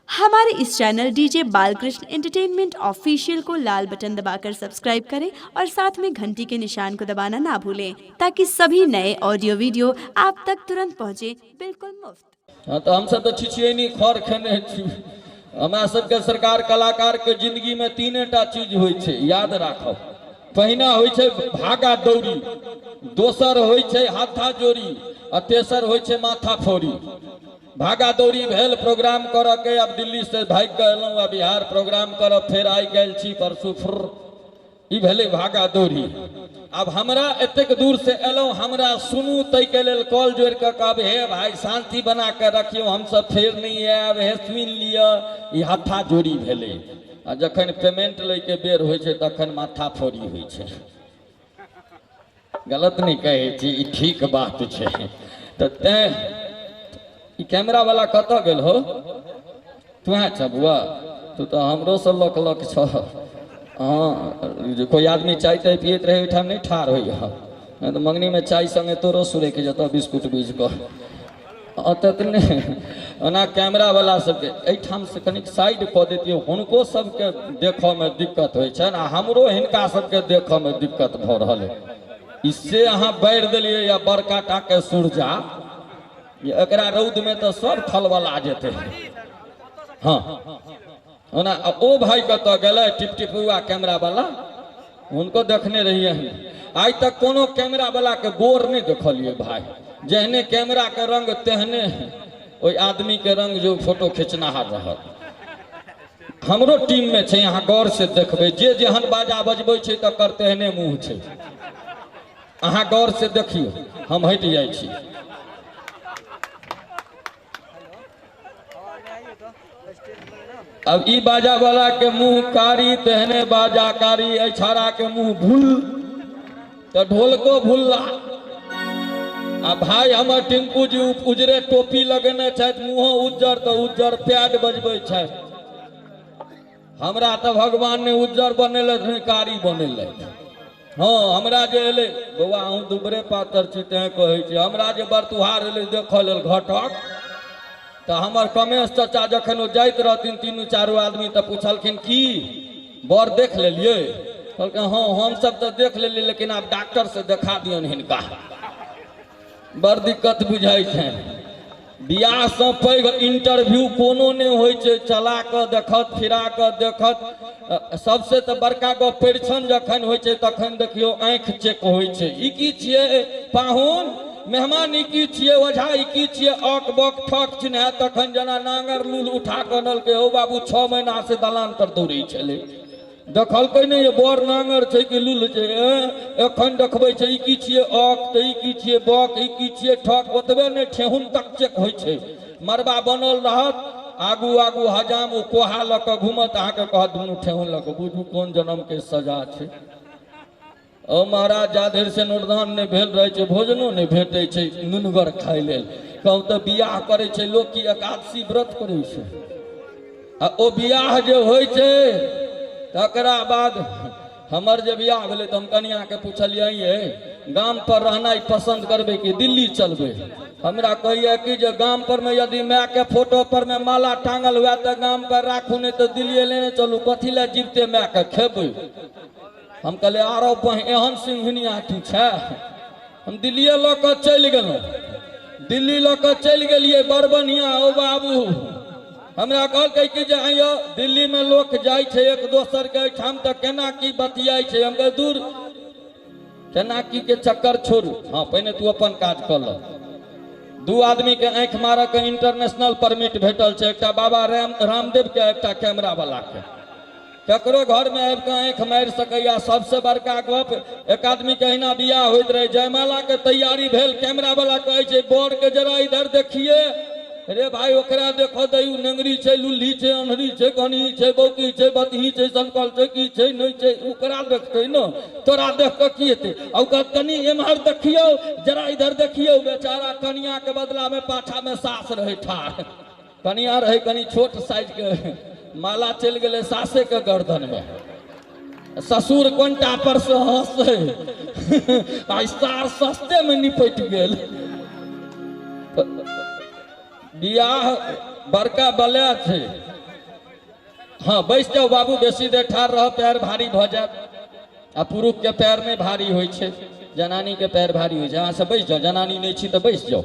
हमारे इस channel DJ Balkrishna entertainment official को लाल बटन दबाकर सब्सक्राइब करें और साथ में घंटी के निशान को दबाना ना भूलें, ताकि सभी नए ऑडियो वीडियो आप तक तुरंत पहुंचे, बिल्कुल मुफ्त। हाँ, तऽ हमसब तऽ छिछियैनी खर खेने छी। हमरा सबके सरकार कलाकार के जिंदगी में तीने टा चीज होइ छै, याद राखब। पहिना होइ छै भागा दौड़ी, दोसर होइ छै हाथा जोड़ी आ तेसर होइ छै माथा फोड़ी। भागा दौड़ी भेल प्रोग्राम करऽ के, आब दिल्ली से भागि कऽ एलहुँ आ बिहार प्रोग्राम करब, फेर आइ गेल छी परसू फुर्र, ई भेलै भागा दौड़ी। आब हमरा एतेक दूर से एलहुँ, हमरा सुनू ताहिके लेल कॉल जोड़ि कऽ कहब हे भाइ शान्ति बना कऽ रखियौ, हमसब फेर नहि आयब, हे सुनि लिअ, ई हत्था जोड़ी भेलै। आ जखन पेमेंट लैके बेर होइ छै तखन माथा फोड़ी होइ छै। गलत नहि कहै छी, ई ठीक बात छै। तऽ तैँ ई कैमरा वाला कतऽ गेल हो? तोहें छह बुआ? तू तऽ हमरोसँ लक लक छह। हँ, जे कोइ आदमी चाय ताय पियैत रहै ओहिठाम नहि ठाढ़ होइए, नहि तऽ मङ्गनीमे चाय सङ्गे तोरो सुरकि जेतऽ बिस्कुट बुझि कऽ। ततने ओना कैमरा वाला सबके एहिठाम से कनिक साइड कऽ दैतियै, हुनको सबके देखऽमे दिक्कत होइ छनि आ हमरो हिनका सबके देखऽमे दिक्कत भऽ रहल अइ। ई से अहाँ बारि देलियै या बड़का टाके सुरजा, एकरा रौदमे तऽ सब खलबला जेतै। हँ, ओना ओ भाइ कतऽ गेलै टिपटिपुआ कैमरा वाला, हुनको देखने रहियै। आइ तक कोनो कैमरा वाला के गोर नहि देखलियै भाइ, जेहने कैमरा के रंग तेहने ओहि आदमी के रंग जो फोटो खिंचनाहार रहत। हमरो टीम में छै, अहाँ गौर से देखबै, जे जेहन बाजा बजबै छै तकर तेहने मुँह छै। अहाँ गौर से देखियौ, हम हटि जाइ छी। अब ई बाजा वाला के मुंह कारी तेहने बाजा कारी, एहि छाड़ा के मुंह भूल तऽ ढोलको भूलला। आ भाई हमर टिंकू जी उजरे टोपी लगेने छथि, मुँहो उज्जर तऽ उज्जर पैड बजबै छथि। हमरा तऽ भगवान ने उज्जर बनेलथि ने कारी बनेलथि। हँ, हमरा जे एलै बौआ, अहूँ दुबरे पातर छी तेँ कहै छी, हमरा जे बरतुहार एलै देखऽ लेल घटक, तऽ हमर कमेश चाचा जखन ओ जाइत रहथिन तीनू चारू आदमी, तऽ पुछलखिन की बर देख लेलियै? कहलकै हँ, हमसब तऽ देख लेलियै, लेकिन आब डॉक्टर से देखा दियौन, हिनका बड़ दिक्कत बुझाइ छनि। बियाहसँ पैघ इंटरव्यू कोनो नहि होइ छै, चला कऽ देखत, फिरा कऽ देखत। सबसे तऽ बड़का गप परिछन जखन होइ छै तखन देखियौ आँखि चेक होइ छै। ई की छियै पाहुन मेहमान, ई की छियै ओझा, ई की छियै अक बक ठक चिन्है। तखन जेना नांगर लूल उठा कऽ अनलकै, हौ बाबू 6 महीना से दलान पर दौड़ै छलै, देखलकै नहि जे बड़ नांगर छै कि लुल्ह छै। एखन देखबै छै ई की छियै अक, तऽ ई की छियै बक, ई की छियै ठक, ओतबे नहि ठेहुन तक चेक होइ छै। मरबा बनल रहत, आगू आगू हजाम ओ कोहा लऽ कऽ घूमत, अहाँके कहत दुनू ठेहुन लऽ कऽ, बुझू कोन जन्मके सजा छै। ओ महाराज, जा धरि से नोरदान नहि भेल रहै छै भोजनो नहि भेटै छै नुनगर खाइ लेल। कहू तऽ बियाह करै छै लोक कि एकादशी व्रत करै छै? आ ओ बियाह जे होइ छै तकरा बाद हमर जे बियाह भेलै तऽ हम कनियाके पुछलियै, ये गाम पर रहनाइ पसन्द करबै कि दिल्ली चलबै? हमरा कहैया कि जे गाम पर में यदि माय के फोटो पर में माला टांगल हुए तऽ गाम पर राखू, नहि तऽ दिल्ली लेने चलू, कथी लए जीवते माय के खेबै? हम कहलियै आरो बहिन एहन सिंघनिया तू छै। हम दिल्लीए लऽ कऽ चलि गेलहुँ, दिल्ली लऽ कऽ चलि गेलियै, बड़ बढ़िआँ। ओ बाबू हमरा कहलकै कि जे आइयो दिल्लीमे लोक जाइ छै एक दोसरके एहिठाम तऽ केना की बतियाइ छै। हम कहलियै दूर केना की के चक्कर छोड़ू, हँ पहिने तू अपन काज कऽ लऽ। 2 आदमीके आँखि मारऽके इंटरनेशनल परमिट भेटल छै, एकटा बाबा रामदेवके, एकटा कैमरा वालाके। ककरो घरमे आबि कऽ आँखि मारि सकैया। सबसे बड़का गप, एक आदमीके अहिना बियाह होइत रहै, जयमालाके तैयारी भेल, कैमरा वाला कहै छै बरके जरा इधर देखिए। रे भाई ओकरा देखऽ दैयौ, नेंगरी छै, लुल्ही छै, अन्हरी छै, कनही छै, बौकी छै, बतही छै, सनकल छै, की छै नहि छै, ओकरा देखतै ने, तोरा देख कऽ की हेतै? आ ओकर कनि एम्हर देखियौ, जरा इधर देखियौ। बेचारा कनियाके बदलामे पाछामे सास रहै ठाढ़, कनिया रहै कनि छोट साइजके, माला चलि गेलै सासेके गर्दनमे। ससुर कोनटा पर से हंसै, आ सार सस्ते में निपटि गेल। बियाह बड़का बला छै। हाँ बैस जाउ बाबू, बेसी देर ठाढ़ रह पैर भारी भऽ जायत। आ पुरुष के पैर नहि भारी होइ छै, जनानी के पैर भारी होइ छै। अहाँ सब बैस जाउ, जनानी नहि छी तऽ बैस जाउ।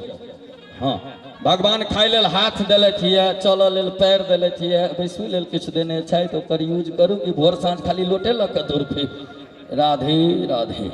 हाँ भगवान खाय लेल हाथ देलथि यऽ, चलऽ लेल पैर देलथि यऽ, बैसू लेल किछु देने छथि, ओकर यूज करू कि भोर साँझ खाली लोटे लऽ कऽ दौड़ फिर। राधे राधे।